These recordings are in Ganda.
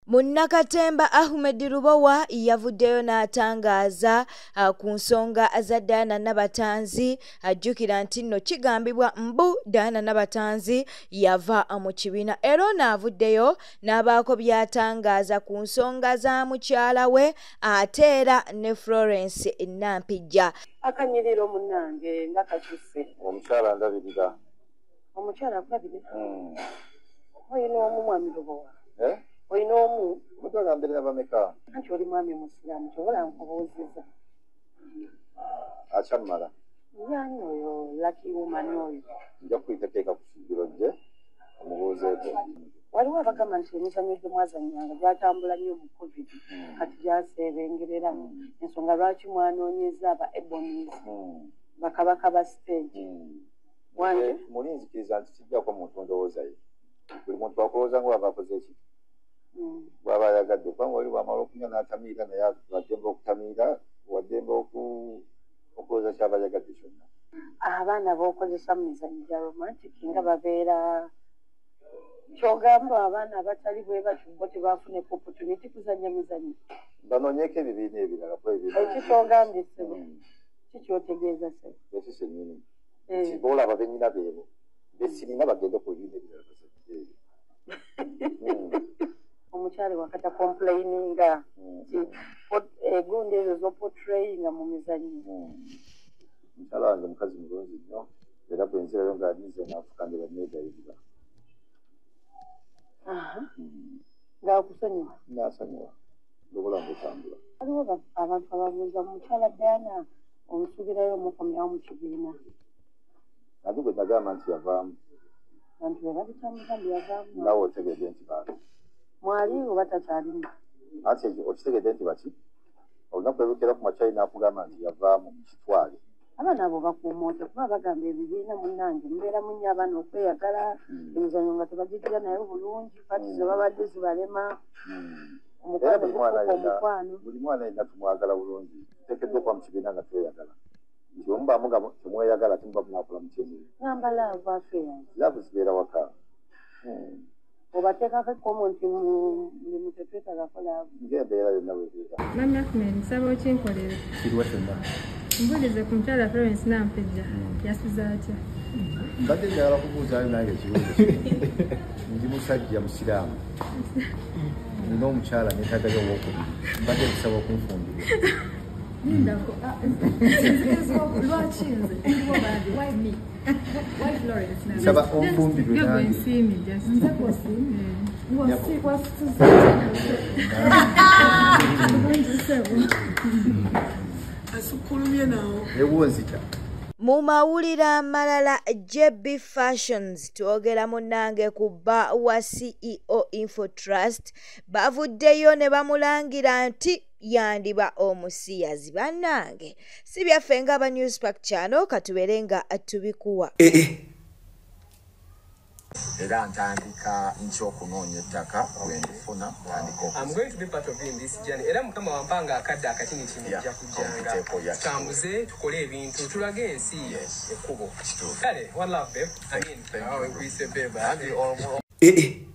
Munnakatemba Ahmed Lubowa yavuddeyo n'atangaaza ku nsonga za Diana Nabatanzi. Ajjukira nti nno kigambibwa mbu Diana Nabatanzi yava mu kibiina, era ono avuddeyo n'abaako by'atangaaza ku nsonga za mukyala we ate era ne Florence Nampijja. Akanyiriro munnange nga kasusse. Omukyala ndabirira. Omukyala akulabirira? Olina omu mwami Lubowa? Olina omu? Omukyala mbirira bameka? Anti oli mwami musiraamu, kyobola nkubuuziza. Akyammala. Yani oyo lucky woman oyo? Nja kuyiteteeka ku kigiro gye omubuuzeeko. Waliwo abagamba nti emizannyo gye mwazannyanga gyatambula nnyo mu COVID, kati gyaseebengerera. Ensonga lwaki mwanoonyeza aba Ebonies, bakabaka ba stage? Wange? Muli nzikiriza nti kijjako muntu ndowooza ye. Buli muntu akulowooza nga bw'aba akoze ki? Bw'aba ayagadde, kubanga oli bw'amala okunywa n'atamiira, naye waddembe okutamiira, waddembe okulowooza ky'aba ayagadde kyonna. Abaana b'okozesa mu mizannyo gya romantic nga babeera ky'ogamba abaana abatali bwe batyo bo tebafuneko opportunity kuzannya mizannyo. Banoonyeeko ebibiina ebirala kuba ebibiina. Eki ky'ogambye ssebo? Ki ky'otegeeza ssebo? Ekyo kyennyini. Nti boolaba bennyina beebo, besirina bagende ku bibiina ebirala bazannye eyo. Omukyala wakata complaininga nti egundi ezo z'oportrayinga mu mizannyo. Mukyala wange mukazi mulungi nnyo, era bwe nzirayo ng'anyize n'afukambira neegayirira. Ng'akusonyiwa? N'asonyiwa. Obulamu butambula. Waliwo abantu ababuuza mukyala Diana omusuubirayo omukomyawo mu kibiina. Ate gwe nagamba nti yavaamu. Abantu be babitambuza mbu yavaamu. Naawe otegedde nti baali. Mwali oba takyalimu? Anti ekyo okitegedde nti baki? Olunaku lwe ku makya n'akugamba nti yavaamu kitwale. Abaana abo bakuuma otya? Kuba bagamba ebibiina munnange mubeeramu nnyo abaana okweyagala, emizannyo nga tebagijja nayo bulungi, paati ze babadde zibalema. Omukwano gufuuka omukwano. Buli mwana yenna tumwagala bulungi. Tuteekeddwa okuba mu kibiina nga tweyagala. Nti bwe mubaamu nga temweyagala temuba munaakola mutya emirimu. Ngamba love affairs. Love zibeera waka. Obateekako ekkomo nti mulimu tetwetagako love. Ng'embeera yonna bw'ebeera. Mami Ahmed, nsaba okinkolere. Kiriwa kyonna. Mbuulize ku mukyala Florence Nampijja, yasuze atya? Mbadde njagala kubuuzaayo nange ekibuuzo kino. Ndi musajja musiraamu. Nina omukyala neetagayo owookubiri. Mbadde nkusaba okunfumbirwa. Lindako, lwaki nze? Why me? Why Florence? Nsaba onfumbirwe nange. Nsiimi just. Nze kwosiimye. Wasuze. Asukkulumye nawo. Ewonzita. Mu mawulire amalala, JB Fashions twogera munnange ku bba wa CEO Infotrust bavuddeyo ne bamulangira nti yandiba omusiyazi. Bannange si byaffe ng'aba Newspark Channel, katubeere nga tubikuwa. Era ntandika nkya okunoonya ettaka bwe ndifuna ntandika. I'm going to be part of you in this journey. Era Mukama wampanga akadde akatinitini nja kujjanga. Tutambuze tukole ebintu tulage ensi ekkubo. Kale, one love babe. I mean, awe nkuyise babe.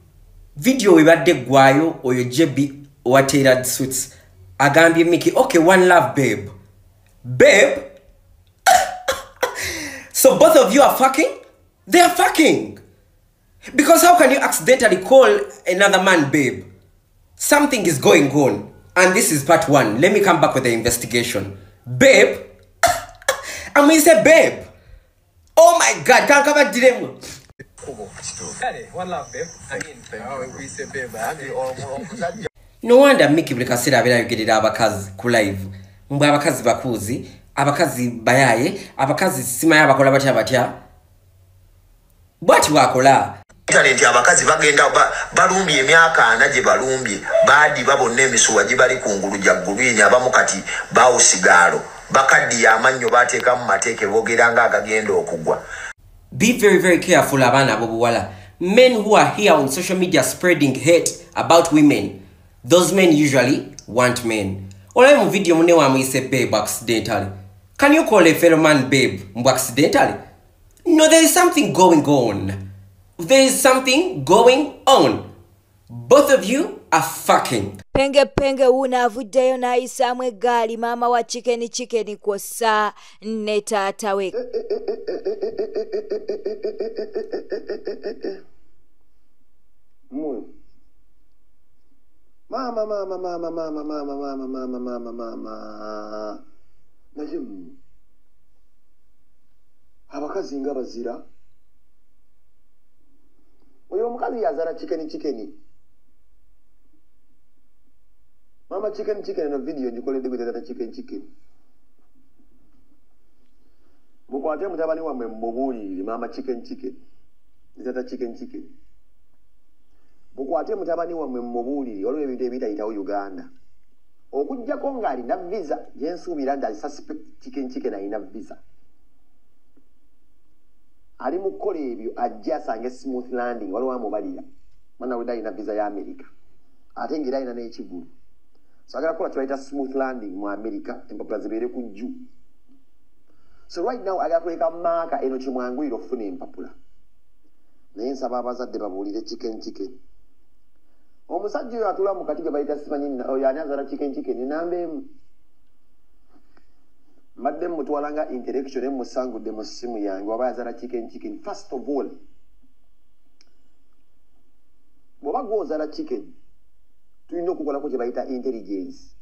Video webadde eggwayo oyo JB owa Tailored Suits agambye Mickey, okay, one love babe. Babe? So both of you are fucking? They are fucking. Because how can you accidentally call another man babe? Something is going on. And this is part one. Let me come back with the investigation. Babe? I mean, say babe. Oh my God. Can't cover diremu. Kale, one love babe. I mean, awe nkuyise babe. No wonder Mickey buli kaseera abeera ayogerera abakazi ku live. Mbwe abakazi bakuuzi, abakazi bayaye, abakazi simanyi abakola batya batya. Bw'ati bw'akola. Nti abakazi bagenda balumbye emyaka 40 gye balumbye, baadiba bonna emisuwa gibali ku ngulu gya ggulwini, abamu kati baawusigaalo, bakaddiye amannyo baateekamu mateeke boogera ng'agagenda okugwa. Be very, very careful abaana ab'obuwala. Men who are here on social media spreading hate about women, those men usually want men. Olabe mu video munne wamuyise babe accidentally. Can you call a fellow man babe mbu accidentally? No, there is something going on. There is something going on. Both of you are fucking. Penge penge wuno avuddeyo n'ayisaamu eggaali maama wa Chicken Chicken kw'ossa ne taata we. Mama mama mama mama mama mama mama mama mama naye abakazi nga bazira. Oyo omukazi yazala Chicken Chicken. Mama Chicken Chicken no video ngikoledde gwe tata Chicken Chicken. Mukwate mutabani wammwe mubuulirire mama Chicken Chicken. Tata Chicken Chicken. Mukwate mutabani wammwe mubuulirire waliwo ebintu ebitayitawo Uganda. Okuggyako ng'alina visa gye nsuubira nti suspect Chicken Chicken alina visa. Ali mu kukola ebyo ajja asange smooth landing waliwo amubalira. Mwana we alina visa ya America. Ate ng'era alina n'ekigulu. So agala kukola kye bayita smooth landing mu America empapula zibeere ku jju. So right now agala kuleka maaka eno kimwanguyira okufuna empapula. Naye nsaba abazadde babuulire Chicken Chicken. Omusajja oyo atuula mu kati gwe bayita simanyi oyo ani azaala Chicken Chicken namba emu. Mbadde mutwala nga intellectual emusangudde mu ssimu yange waba yazaala Chicken Chicken. First of all, bw'oba gw'ozaala Chicken, tulina okukolako kye bayita intelligence.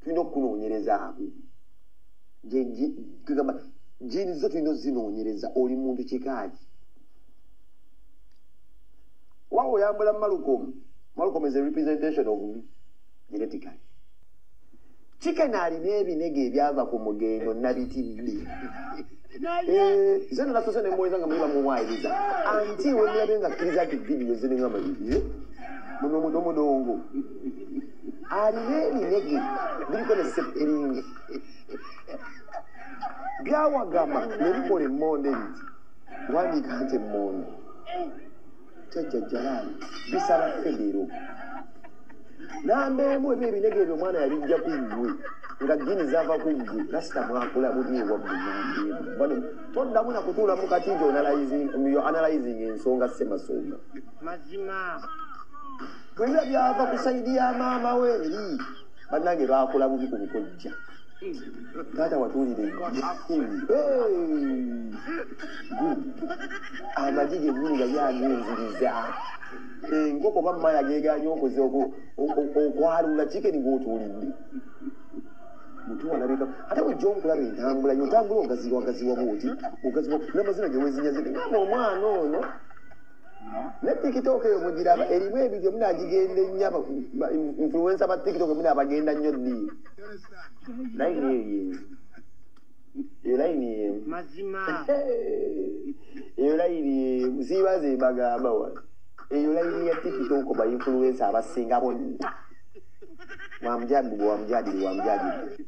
Tulina okunoonyerezaako. Kugamba jiini zo tulina ozinoonyereza oli muntu kikaaki. Wawe oyambula Malcolm. Malcolm is a representation of me genetically. Chicken alina ebinege ebyava ku mugendo nabitidde. Nze nasoose ne muweza nga muliba muwaayiriza. Anti we mulabe nga akkiriza nti vidiyo ze ne ngamba muno mudongo. Alina ebinege biriko ne sepperingi. Byawagama ne bikola emmondo ebiti. Wandiika nti emmondo. Jjajja bisaba federo. Namba emu ebyo ebinege ebyo omwana yabijja ku ggwe nga jjini zaava ku ggwe lasita mwakola bubi ewaggwe. Toddamu na kutuulamu kati nti analyzing ensonga ssemasonga. Mazima. Bwe byava ku sayidi ya maama we eri bannange baakola bubi ku bukojja. Taata watuulire amagi gennyini nga byagunziriza. Enkoko bamma yageeganye okoze okwalula Chicken ng'otuulidde. Mutu alabika ate bw'ojja onkulaba entambula yo otambula ogaziwa gaziwa bw'oti ogaziwa n'amazina ge weezinyazinga ngamba omwana ono ne TikTok eyo mugiraba erimu ebintu munaagigenda ennyo influencer ba TikTok munaabagenda nnyo ddi. Layini eyo eyo layini emu. Mazima. Eyo layini emu siiba ze mbagamba wano. Eyo layini ya TikTok ba influencer abasinga bonna.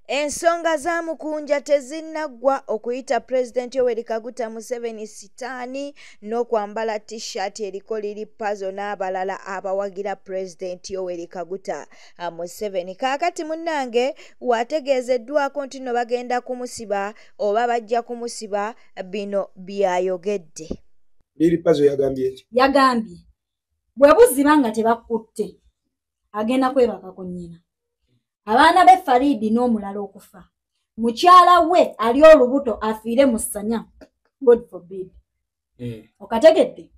Ensonga za Mukunja tezinnaggwa okuyita Pulezidenti Yoweri Kaguta Museveni sitaani n'okwambala t-shirt eriko Lil Pazo n'abalala abawagira Pulezidenti Yoweri Kaguta Museveni. Kaakati munnange wategeezeddwako nti nno bagenda kumusiba oba bajja kumusiba, bino byayogedde. Lil Pazo yagambye ki? Yagambye bwe buziba nga tebakutte agenda kwebaka ku nnyina. Abaana be Faridi n'omulala okufa. Mukyala we ali olubuto afiire mu ssanya. God forbid. Okategedde?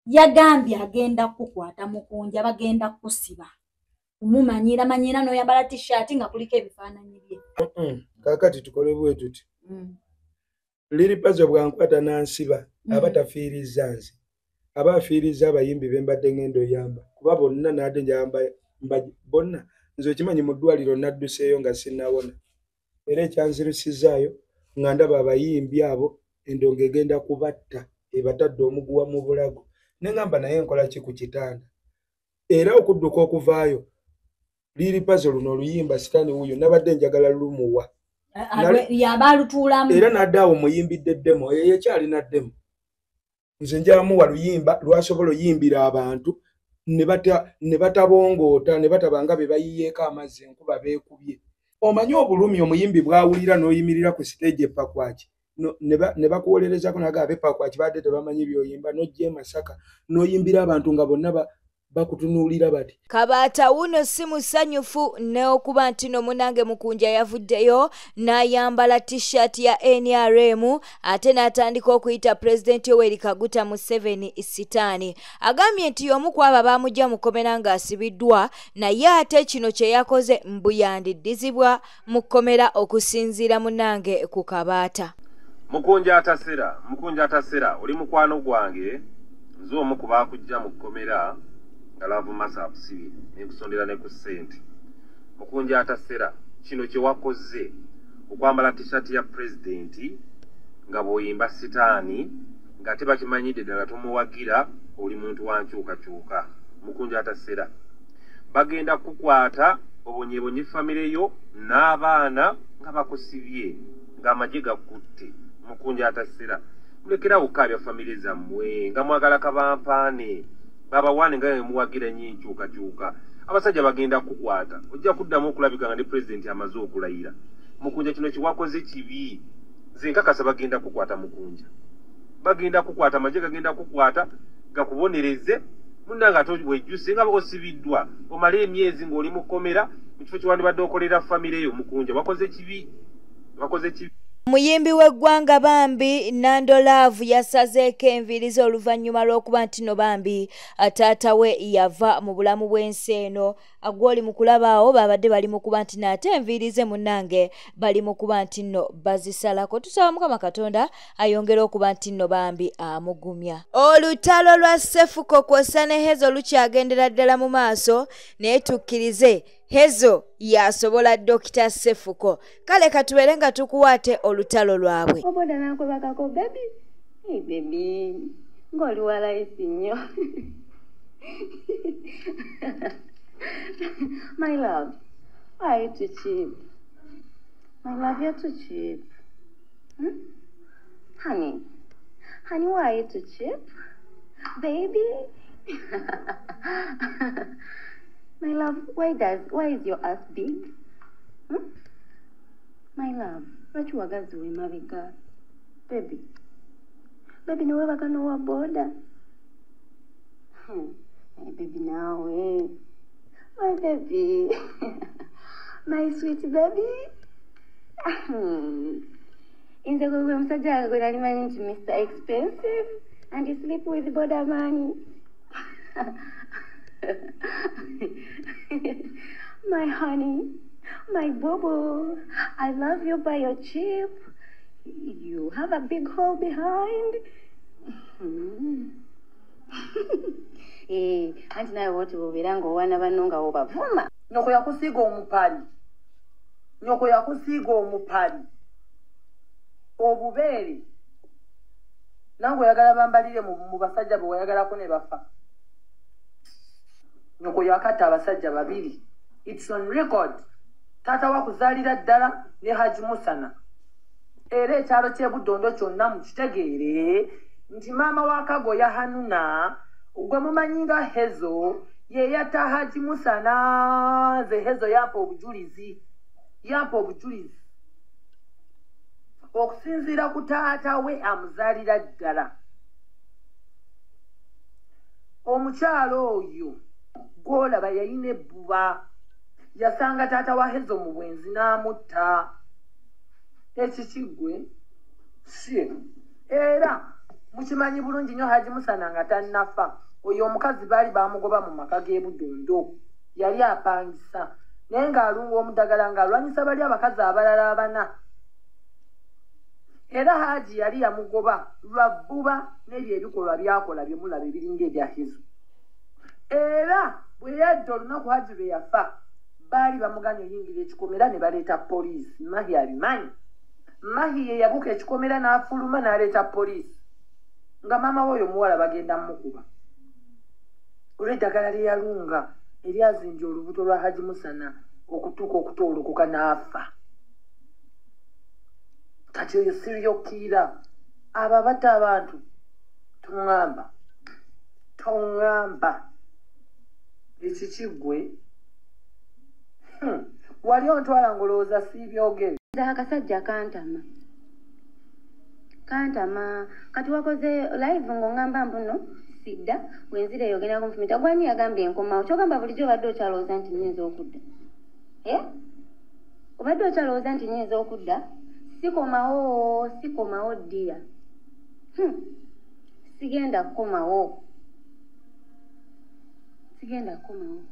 Yagambye agenda kukwata Mukunja, bagenda kusiba. Kumumanyira manyira n'oyambala t-shirt nga kuliko ebifaananyi bye. Kaakati tukole bwe tuti. Lil Pazo bw'ankwata n'ansiba aba tafiirizza nze. Aba afiirizza abayimbi be mbadde ngenda oyamba. Kuba bonna n'adde njamba bonna. Nze okimanyi mu ddwaliro nadduseeyo nga sinnawona. Era ekyanzirusizaayo nga ndaba abayimbi abo endongo egenda kubatta ebatadde omuguwa mu bulago. Ne ngamba naye nkola ki ku kitanda. Era okudduka okuvaayo Lil Pazo luno oluyimba sitaani wuuyo nabadde njagala lumuwa. Yaba alutuulamu. Era n'adde awo muyimbidde ddemo, eyo ekyalina ddemo. Nze njamuwa luyimba lwasobola oyimbira abantu ne batabongoota ne batabanga be bayiyeeko amazzi enkuba beekubye. Omanyi obulumi omuyimbi bw'awulira n'oyimirira ku siteegi epakwaki ne bakuwolerezako naga abe pakwaki badde tebamanyi by'oyimba n'ojja e Masaka n'oyimbira abantu nga bonna Bakutunuulira bati. Kabaata wuno si musanyufu n'okuba nti no munange Mukunja yavuddeyo n'ayambala t-shirt ya NRM ate n'atandika okuyita Pulezidenti Yoweri Kaguta Museveni sitaani. Agambye nti y'omu ku abo baamugya mu kkomera ng'asibiddwa, naye ate kino kye yakoze mbu yandiddizibwa mu kkomera okusinziira munange ku Kabaata. Mukunja atasera, Mukunja atasera, oli mukwano gwange, nze omu ku baakujja mu kkomera ngalavu masa akusibye nekusondera ne ku ssente. Mukunja atasera, kino kye wakoze okwambala t-shirt ya pulezidenti nga bw'oyimba sitaani nga tebakimanyidde ddala tomuwagira, oli muntu wa nkyukakyuka. Mukunja atasera, bagenda kukwata obonyebonye famire yo n'abaana nga bakusibye ng'amagye gakutte. Mukunja atasera, mulekerawo okukaabya famire zammwe nga mwagala kabampaane babawane nga muwagira nnyo enkyukakyuka. Abasajja bagenda kukwata, ojja kuddamu okulabika nga ne pulezidenti amaze okulayira. Mukunja kino kyewakoze kibi, nze nkakasa bagenda kukwata. Mukunja bagenda kukwata, amagye gagenda kukwata gakubonereze munnange, ate wejjuse nga osibiddwa omale emyezi ng'oli mu kkomera mu kifo kyewandibadde okolera famire yo. Mukunja wakoze kibi, wakoze kibi. Muyimbi w'eggwanga bambi Nando Love yasazeeko enviiri ze oluvannyuma lw'okuba nti no bambi taata we yava mu bulamu bw'ensi eno. Gw'oli mu kulaba awo babadde bali mu kuba nti n'ate enviiri ze munnange bali mu kuba nti nno bazisalako. Tusaba Mukama Katonda ayongere okuba nti nno bambi amugumya. Olutalo lwa Sefuko kw'ossa ne Hezo lukyagendera ddala mu maaso, naye tukkirize Hezo yasobola Dokita Sefuko. Kale katubeere nga tukuwaate olutalo lwabwe. Oboda nakwebakako baby. Hey baby, ng'oli wa layisi nnyo. My love, why are you too cheap? My love, you're too cheap. Hmm? Honey, honey, why are you too cheap? Baby. My love, why is your ass big? Hmm? My love, lwaki wagaziwa emabega? Baby, baby, newebaka n'owa boda. My baby naawe. My baby, my sweet baby. Nze gwe omusajja gwe nali manyi nti Mr. Expensive and you sleep with boda money. My honey, my boo-boo, I love you by your cheap. You have a big hole behind. Anti nawe woti bwobeera ng'owaana banno nga obavuma. Nyoko yakusiiga omupali. Nyoko yakusiiga omupali. Obubeere. Nange oyagala bambalire mu basajja be wayagalako ne bafa. Nyoko yakatta abasajja babiri. It's on record. Taata wakuzaalira ddala ne Haji Musana. Era ekyalo ky'e Buddondo kyonna mukitegeere nti maama wa Kagoya Hanuna gwe mumanyi nga Hezo ye yatta Haji Musana. Nze Hezo yampa obujulizi, yampa obujulizi okusinziira ku taata we amuzaalira ddala. Omukyalo oyo gw'olaba yalina ebbuba, yasanga taata wa Hezo mu bwenzi n'amutta. Ekikigwe si era mukimanyi bulungi nnyo Haji Musana nga tannafa, oyo omukazi baali bamugoba mu maka g'e Buddondo, yali apangisa naye ng'alunga omudagala ng'alwanyisa bali abakazi abalala abana. Era Haji yali yamugoba lwa bbuba n'ebyo ebikolwa byakola bye mulaba ebiringa ebya Hezo. Era bwe yadda olunaku Haji lwe yafa, baali bamuganya oyingira ekikomera ne baleeta poliisi. Mahi abimanyi. Mahi ye yabuka ekikomera n'afuluma n'aleeta poliisi nga maama we oyo omuwala bagenda mmukuba olw'eddagala lye yalunga eryazimbye olubuto lwa Haji Musana okutuuka okutoolokoka n'afa. Kati oyo serial killer, abo abatta abantu toŋŋamba, toŋŋamba ekikigwe. Wali ontwala ng'olowooza siibyogere. Nze akasajja kantama. Kantama. Kati wakoze live ng'oŋŋamba mbuno Sidda wenzira eyo ogenda kunfumita. Gwani yagambye enkomawo? Kyogamba bulijjo obadde okyalowooza nti nnyinza okudda? Eh? Obadde okyalowooza nti nnyinza okudda? Sikomawo, sikomawo ddiya. Sigenda kukomawo. Sigenda kukomawo.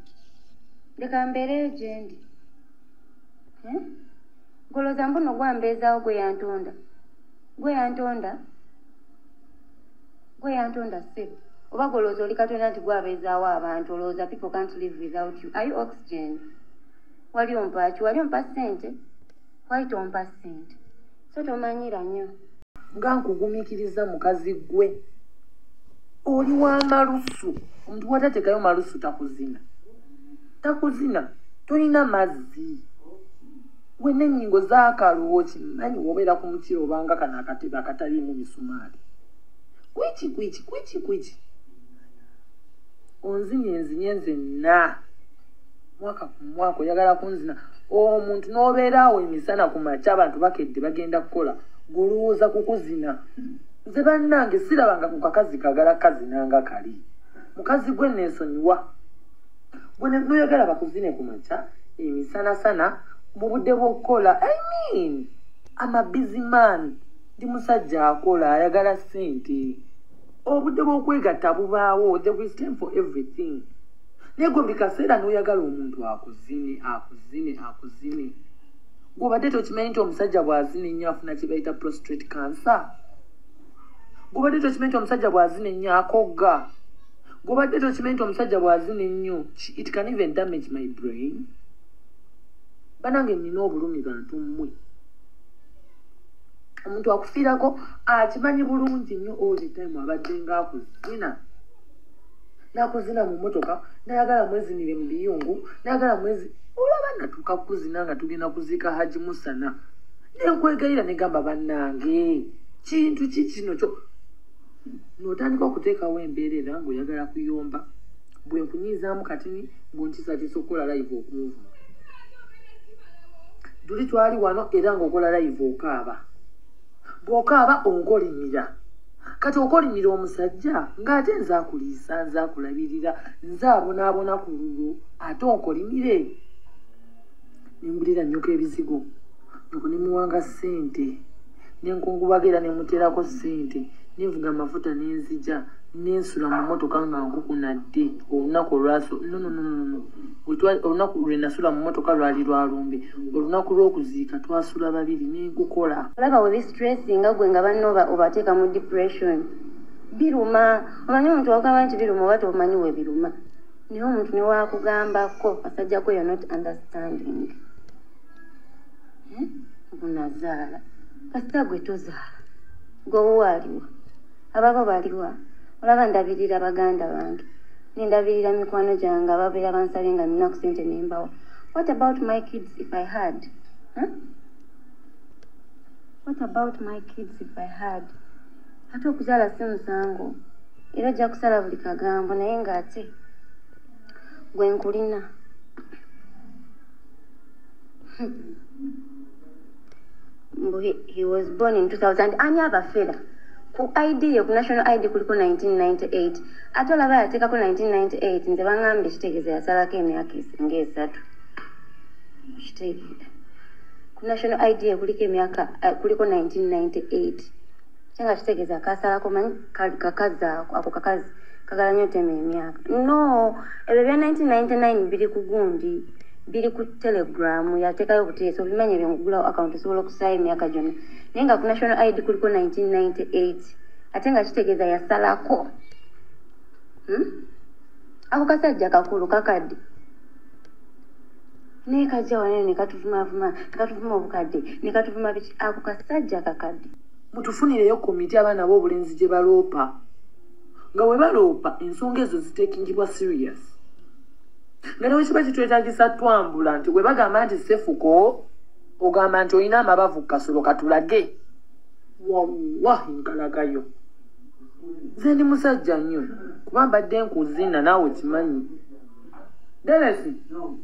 Leka mbeereyo gye ndi. Golooza mbuno gwambeezaawo gwe yantonda. Gwe yantonda? Gwe yantonda ssebo. Oba golooza oli Katonda nti gwabeezaawo abantu, olowooza people can't live without you. Are you oxygen? Wali ompa ki? Wali ompa ssente? Wali tompa ssente. So tomanyira nnyo. Nga nkugumiikiriza mukazi gwe. Oli wa malusu. Omuntu watateekayo malusu takuzina. Takuzina. Tolina mazzi. Gwe n'ennyingo zaakaluwo kimanyi wobeera ku mukira obanga kano akatebe akataliimu misumaali. Kwiki kwiki kwiki kwiki. Onzinye nzinye nzenna. Mwaka ku mwaka oyagala kunzina. Omuntu n'obeera awo emisana ku makya abantu bakedde bagenda kukola. Golowooza kukuzina. Nze bannange sirabanga ku kakazi kagala kazina nga kali. Mukazi gwe neesonyiwa. Gwe n'oyagala bakuzine ku makya emisanasana mu budde bw'okukola. I mean, I'm a busy man. Ndi musajja akola ayagala ssente. Obudde bw'okwegatta bubaawo. There is time for everything. Naye gwe buli kaseera n'oyagala omuntu akuzine, akuzine, akuzine. Gw'obadde tokimanyi nti omusajja bw'azina ennyo afuna kye bayita prostate cancer. Gw'obadde tokimanyi nti omusajja bw'azina ennyo akogga. Gw'obadde tokimanyi nti omusajja bw'azina ennyo it can even damage my brain. Banange nnina obulumi bantu mmwe. Omuntu akufiirako akimanyi bulungi nnyo all the time abadde ng'akuzina. N'akuzina mu mmotoka, n'ayagala mwezinire mu biyungu, n'ayagala mwezi. Olaba natuuka kuzina nga tugenda kuziika Haji Musana. Ne nkwegayira ne gamba bannange, kintu ki kino kyo? N'otandika okuteekawo embeera era ng'oyagala kuyomba. Bwe nkunyiizaamu katini ng'ontiisatiisa okukola live okunvuma. Tuli twali wano era ng'okola live okaaba. Bw'okaaba onkolimira. Kati okolimira omusajja ng'ate nze akuliisa, nze akulabirira, nze abonaabona ku lulwo, ate onkolimire. Ne ngulira nnyoko ebizigo, nnyoko ne muwanga ssente, ne nkungubaga era ne muteerako ssente, ne nvuga amafuta ne nzija, ne nsula mu mmotoka nga nkukunadde olunaku olwaso. No, no, no, no, no. Olunaku lwe nasula mu mmotoka lwali lwa lumbe. Olunaku lw'okuziika twasula babiri ne nkukola. Olaba we bistressinga gwe nga banno obateeka mu depression. Biruma. Omanyi omuntu wakugamba nti biruma oba tomanyi we biruma. Naye omuntu ne waakugambako kasajja ko you're not understanding. Bunazaala. Kasita gwe tozaala. Gwe waaliwa. Ababo baliwa. Olaba ndabirira baganda bange. Nindabirira mikwano gyange ababeera bansabye nga nina ku ssente ne mbawa. What about my kids if I had? Huh? What about my kids if I had? Ate okuzaala si musango. Era ojja kusala buli kagambo naye ng'ate gwe nkulina. Mbu he was born in 2000. Ani abafera? Ku ID ye ku national ID kuliko 1998. Ate olaba yateekako 1998 nze bangambye kitegeeza yasalako emyaka ng'esatu. Kitegeera. Ku national ID ye kuliko emyaka kuliko 1998. Kyenga kitegeeza kasalako manyi kakazi ako kakazi kagala nnyo tema emyaka. No, ebyo bya 1999 biri ku gundi. Biri ku Telegram yateekayo buteesi obimanyi ebyo ngugulawo account osobola okusaayo emyaka gyonna. Naye nga ku national ID kuliko 1998 ate nga kitegeeza yasalako. Ako kasajja kakulu kakadde. Naye kajja wano ne katuvumaavuma, ne katuvuma obukadde, ne katuvuma biki. Ako kasajja kakadde. Mutufunireyo komiti abaana b'obulenzi gye baloopa. Nga bwe baloopa ensonga ezo ziteekingibwa serious. Nga ne kiba kitwetaagisa twambula nti bwe bagamba nti Sefuko ogamba nti olina amabavu kasolo katulage. Wallahi nkalagayo. Nze ndi musajja nnyo kuba mbadde nkuzina naawe kimanyi. Dennis,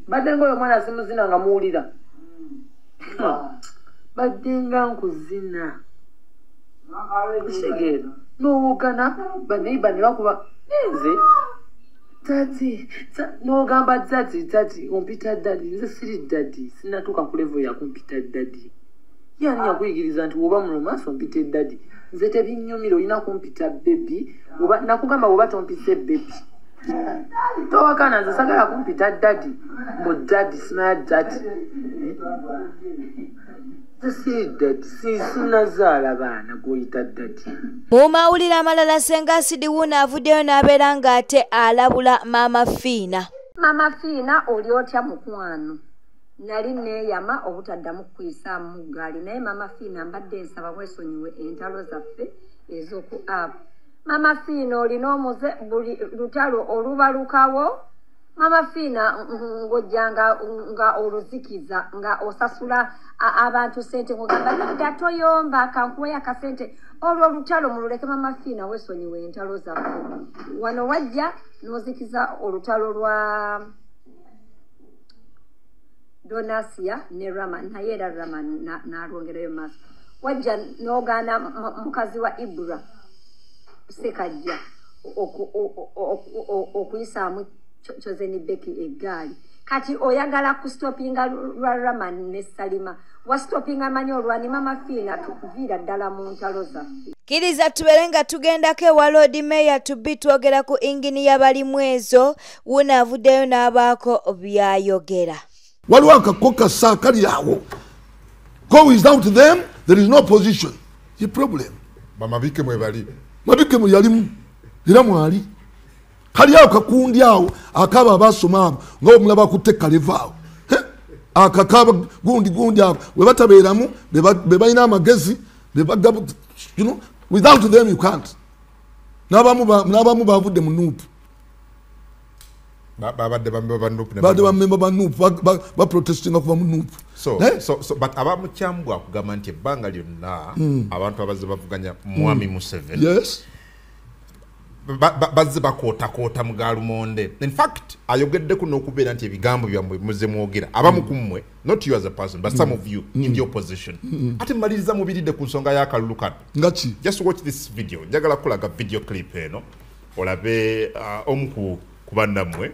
mbadde ng'oyo omwana simuzina nga muwulira. Mbadde nga nkuzina. Kitegeera. N'owogana banneiba ne bakuba. Nze daddy, n'ogamba daddy, daddy, ompita daddy, nze siri daddy, sinnatuuka ku level ya kumpita daddy. Ye ani yakuyigiriza nti bw'oba mu romance ompita daddy? Nze tebinnyumira, olina kumpita baby, oba nakugamba bw'oba tompise baby. Towakana, nze sagala kumpita daddy, mbu daddy, simanya daddy. Nze siri daddy, sinnazaala baana gw'oyita daddy. Mu mawulire amalala, Ssenga Acid wuuno avuddeyo n'abeera ng'ate alabula Maama Fiina. Maama Fiina, oli otya mukwano? Nali neeyama obutaddamu kukuyisaamu ggaali, naye Maama Fiina mbadde nsaba weesonyiwe entalo zaffe ez'oku app. Maama Fiina, olina omuze buli lutalo olubalukawo. Maama Fiina, ng'ojjanga nga oluzikiza nga osasula abantu ssente, ng'ogamba nedda toyomba kankuweyo akasente. Olwo olutalo mululeke. Maama Fiina, weesonyiwe entalo zaffe. Wano wajja n'ozikiza olutalo lwa Donasia ne Rama, naye era Rama n'alwongerayo mu maaso. Wajja n'ogaana mukazi wa Ibra Sekajja okuyisaamu Chosen Becky eggaali. Kati oyagala kustopinga lwa Rama ne Salima, wasitopinga manyi olwani. Maama Fiina, tuviira ddala mu ntalo zaffe. Kkiriza tubeere nga tugendako ewa Lord Mayor tubi twogera ku inginiya Balimwezo. Wuuno avuddeyo n'abaako by'ayogera. Waliwo akakokasa akali awo. Go without them, there is no position. The problem. Bamabike mwebali. Mabike mwe yalimu. Era mwali. Kali awo kakundi awo akaba abasoma abo nga omulaba akutte kaleva awo. Akakaba gundi gundi abo we batabeeramu be balina amagezi be bagaba, you know, without them you can't. N'abamu bavudde mu NUP. Babadde bamemba ba NUP. Babadde bamemba ba NUP baprotestinga kuva mu NUP. So but abamukyamu bwakugamba nti ebbanga lyonna abantu abazze bavuganya Mwami Museveni. Yes. Bazze bakootakoota mu galumonde. In fact, ayogeddeko n'okubeera nti ebigambo byammwe muzze mwogera. Abamu ku mmwe, not you as a person, but some of you in the opposition. Ate mmaliriza mubiridde ku nsonga y'akalulu kano. Nga ki? Just watch this video. Njagala kulaga video clip eno. Olabe omu ku bannammwe.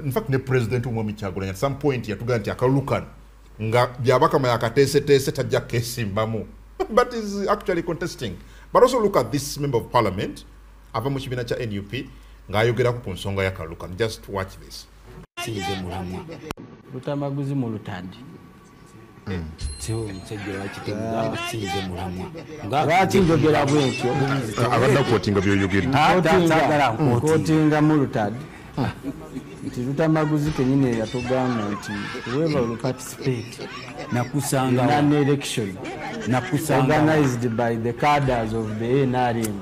In fact, ne president Mwami Kyagulanyi at some point yatugamba nti akalulu kano nga Byabakama yakateeseteese tajja kesimbamu. But is actually contesting. But also look at this member of parliament ava mu kibiina kya NUP ng'ayogerako ku nsonga y'akalulu kano. Just watch this. Sinze mulamwa. Lutamaguzi mu lutandi. Siwo omusajja lwaki temugamba sinze mulamwa? Lwaki njogera bwentyo? Abadde akwotinga by'oyogera. Nkootinga mu lutandi. Nti Lutamaguzi kennyini yatugamba nti whoever will participate nakusanga in an election nakusanga organized by the cadres of the NRM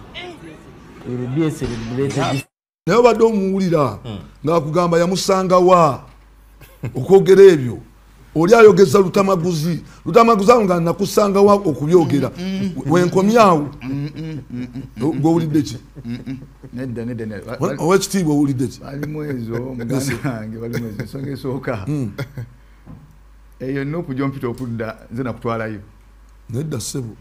will be a celebrated. Naye obadde omuwulira ng'akugamba yamusangawa okwogera ebyo. Oli ayogeza Lutamaguzi. Lutamaguzi awo nga nakusangawa okubyogera. Wenkomyawo. Gw'owulidde ki? Nedda, nedda, nedda. Owekitiibwa owulidde ki? Balimwezo, muganda wange, Balimwezo, ensonga esooka. Eyo NUP gy'ompita okudda nze nakutwalayo. Nedda ssebo.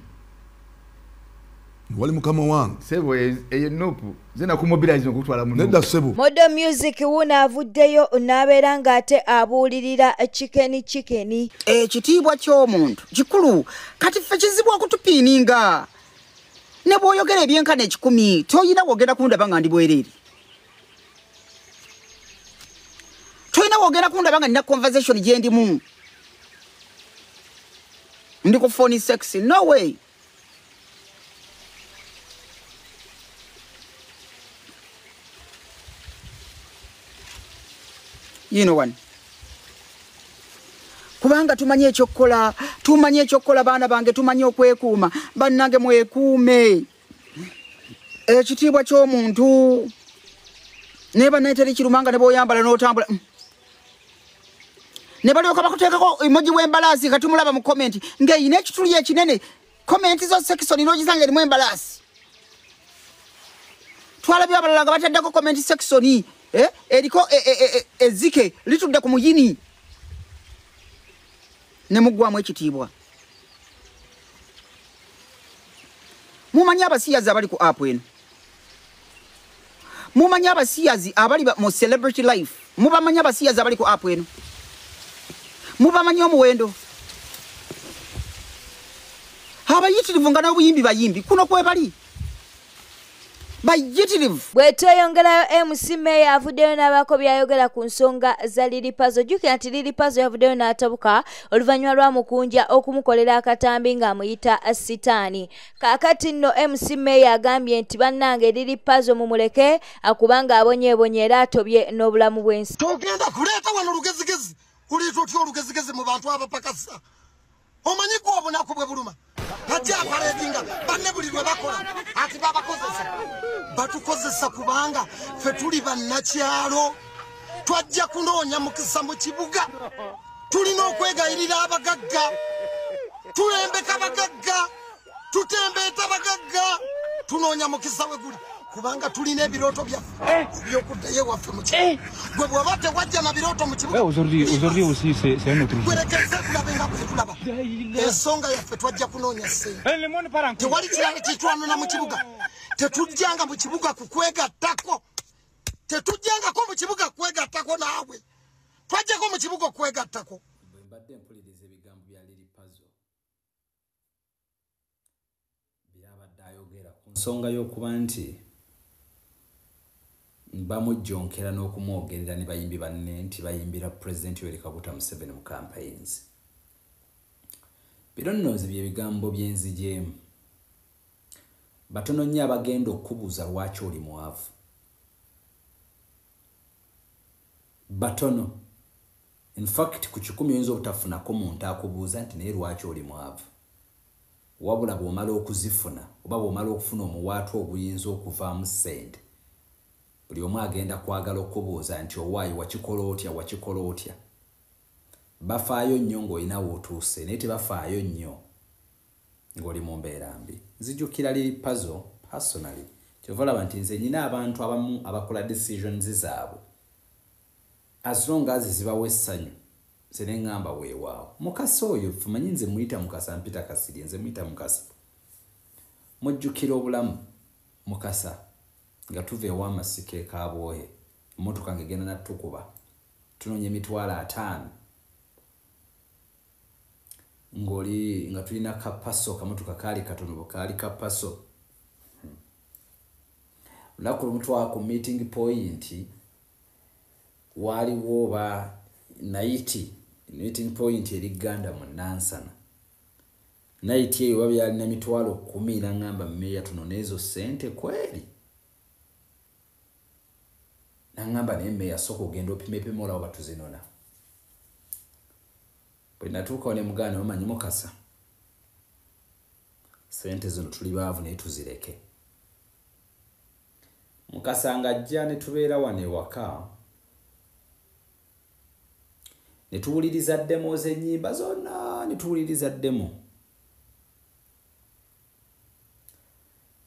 Wali mukama wange. Ssebo, eyo NUP nze nakumobilize okutwala mu NUP. Nedda ssebo. Modo Music wuuno avuddeyo n'abeera ng'ate abuulirira Chicken Chicken. Ekitiibwa ky'omuntu kikulu, kati ffe kizibu okutupiininga. Ne bw'oyogera ebyenkana 100 toyina wogenda kundaba nga ndi bwereere. Toyina wogenda kundaba nga nina conversation gye ndimu. Ndi ku phone sex, no way. You know one. Kubanga tumanyi ekyokukola, tumanyi ekyokukola baana bange, tumanyi okwekuuma, bannange mwekuume. Ekitiibwa ky'omuntu ne bannaye teri kirumanga ne bw'oyambala n'otambula. Ne balyoka bakuteekako emoji w'embalaasi kati mulaba mu comment ng'eyina ekituli ekinene, comment zo section n'ogisanga erimu embalaasi. Twalabye abalala nga bataddeko comment section eriko ezzike litudde ku muyini. Ne muggwamu ekitiibwa. Mumanyi abasiyazi abali ku app eno. Mumanyi abasiyazi abali mu celebrity life? Mubamanyi abasiyazi abali ku app eno? Mubamanyi omuwendo? Abayitirivu nga n'obuyimbi bayimbi kuno kwe bali bayitirivu. Bwe tweyongerayo, MC Meya avuddeyo n'abaako by'ayogera ku nsonga za Lil Pazo. Jjukira nti Lil Pazo yavuddeyo n'atabuka oluvannyuma lwa Mukunja okumukolera akatambi ng'amuyita sitaani. Kaakati nno MC Meya agambye nti bannange Lil Pazo mumuleke kubanga abonyeebonye era atobye n'obulamu bw'ensi. Togenda kuleeta wano lugezigezi, kuleeta otya olugezigezi mu bantu abapakasa? Omanyi gwe obunaku bwe buluma? Bajja apaledinga banne buli lwe bakola ati babakozesa, batukozesa kubanga ffe tuli bannakyalo, twajja kunoonya mukisa mu kibuga, tulina okwegayirira abagagga, tulembeka abagagga, tutembeeta abagagga, tunoonya mukisa we guli kubanga tulina ebirooto byaffe ebyokuddayo ewaffe mu kibuga. Gwe bw'oba tewajja na birooto mu kibuga, Aujourd'hui aussi, c'est un autre jour. Gwerekeze tulabe nga bwe tulaba ensonga yaffe, twajja kunoonya ssente. Tewali kirala kitwanona mu kibuga. Tetujjanga mu kibuga kukwegattako, tetujjangako mu kibuga kwegattako naawe, twajjako mu kibuga okwegattako. Bwe mbadde mpuliriza ebigambo bya Lil Pazo byabadde ayogera ku nsonga y'okuba nti bamujjonkera n'okumwogerera ne bayimbi banne nti bayimbira Pulezidenti Yoweri Kaguta Museveni mu campaigns. Bino nno nze bye bigambo byenzigyemu. Batono nnyo abagenda okukubuuza lwaki oli mwavu. Batono. In fact, ku 100 oyinza obutafunako muntu akubuuza nti naye lwaki oli mwavu. Wabula bw'omala okuzifuna oba bw'omala okufuna omuwaatwa oguyinza okuvaamu ssente, buli omu agenda kwagala okubuuza nti owaayi wakikola otya, wakikola otya. Bafaayo nnyo ng'olina w'otuuse, naye tebafaayo nnyo ng'oli mu mbeera mbi. Nzijukira Lil Pazo personally, kyova olaba nti nze nnina abantu abamu abakola decisions zaabwe as long as zibawa essanyu, nze ne ŋŋamba weewaawo. Mukasa oyo fumanyi nze muyita Mukasa, mpita Kasirye, nze muyita Mukasa. Mujjukira obulamu Mukasa nga tuva ew'amasiko e Kabwohe, emmotoka ng'egenda nattukuba, tunoonya 50,000 ng'oli nga tulina kapaso, kamotoka kaali katono, kaali kapaso. Olunaku lumu twaka ku meeting point, waaliwo oba nayiti meeting point eri Ganda mu Nansana. Nayiti eyo oba byalina 10,000, n'aŋŋamba mmeeya tunone ezo ssente kweri. N'aŋŋamba naye mmeeya sooka ogenda opimepime olaba oba tuzinona. Bwe natuukawo ne mugaana, omanyi Mukasa, ssente zino tuli baavu naye tuzireke. Mukasa ng'ajja ne tubeera wano ewaka, ne tuwuliriza demo z'ennyimba zonna, ne tuwuliriza demo.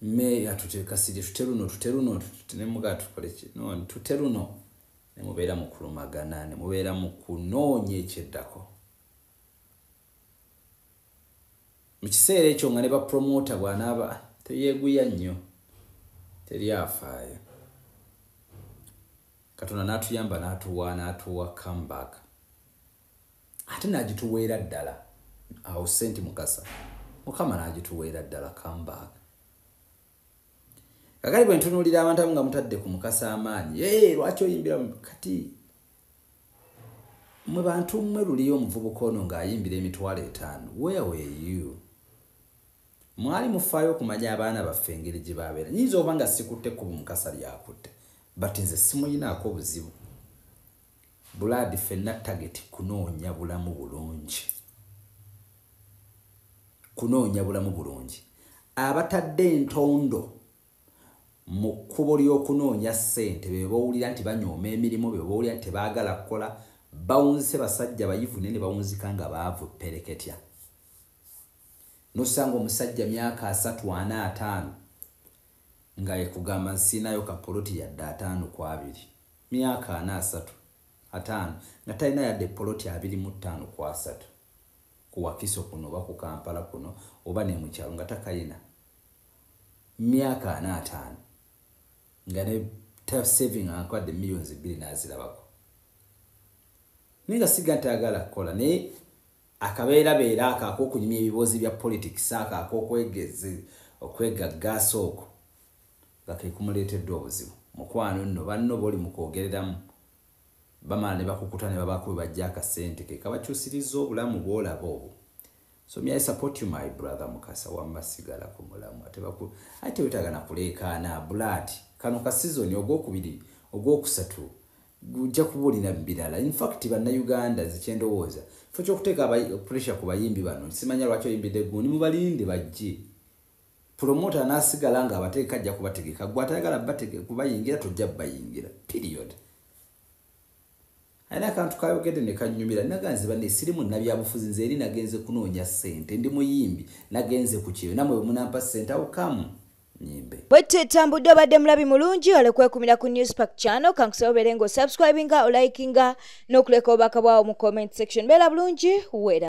Mmeeya tute Kasirye, tute luno, tute luno, ne mugaa tukole ki? No, tute luno. Ne mubeera mu kulumagana, ne mubeera mu kunoonya ekyeddako. Mu kiseera ekyo nga ne bapromota bw'anaaba teyeeguya nnyo, teri afaayo. Katonda n'atuyamba n'atuwa comeback. Ate n'agituweera ddala. Awo ssente Mukasa, Mukama n'agituweera ddala comeback. Kakati bwe ntunuulira abantu abamu nga mutadde ku Mukasa amaanyi, lwaki oyimbira kati mmwe bantu mmwe luliyo omuvubuka ono ng'ayimbira 50,000, where were you? Mwali mufaayo okumanya abaana baffe engeri gye babeera. Nnyinza oba nga sikutte kkubo Mukasa lyakutte, but nze simuyinaako buzibu. Blood ffenna target kunoonya bulamu bulungi. Kunoonya bulamu bulungi. Abatadde entondo mu kkubo ly'okunoonya ssente be bawulira nti banyooma emirimu, be bawulira nti tebaagala kukola, bawunzise basajja bayivu naye ne bawunzika nga baavu ppereketya. N'osanga omusajja myaka 30, 40, 50 nga yekugamba nsiinayo kapoloti yadde 52, myaka 40, 30, 50 nga talina yadde poloti 25 ku 30 ku Wakiso kuno oba ku Kampala kuno oba ne mu kyalo nga takayina. Myaka 45 nga ne Saving ankwadde 2 millions n'azirabako, naye nga siga nti ayagala kukola, naye akabeerabeera ako ak'okunyumya ebiboozi bya politics, ako ak'okwegezi okwegaggaasa okwo nga ke kumuleetedde obuzibu. Mukwano nno, banno booli mu kwogereramu bamala ne bakukuta ne babaako bwe bajja akasente ke kabakyusiriza obulamu bw'olaba obwo. So me, I support you, my brother Mukasa. Wamma sigala ku mulamu, ate tewetaaga na kuleekaana blood. Kano ka season ogwokubiri, ogwokusatu gujja kuba olina birala. Infact, Bannayuganda, zikyendowooza ffe kyokuteeka pressure ku bayimbi bano, simanya lwaki oyimbidde gundi, mubalinde bajje. Promoter anaasigala nga abateeka ajja kubategeka. Gwe atayagala kubayingira, tojja bayingira, period. Alina akantu kayogedde ne kanyumira. Naganze banne, siri munnabyabufuzi nze, eri nagenze kunoonya ssente, ndi muyimbi, nagenze ku kyeyo, nammwe bwe munampa ssente awo kamu nyimbe. Bwetyo etambudde. Obadde mulabi mulungi, olekwekuumira ku Newspark channel. Kankusaba obeere nga osubscribinga, olikinga n'okuleka obubaka bwawo mu comment section. Beera bulungi, weera.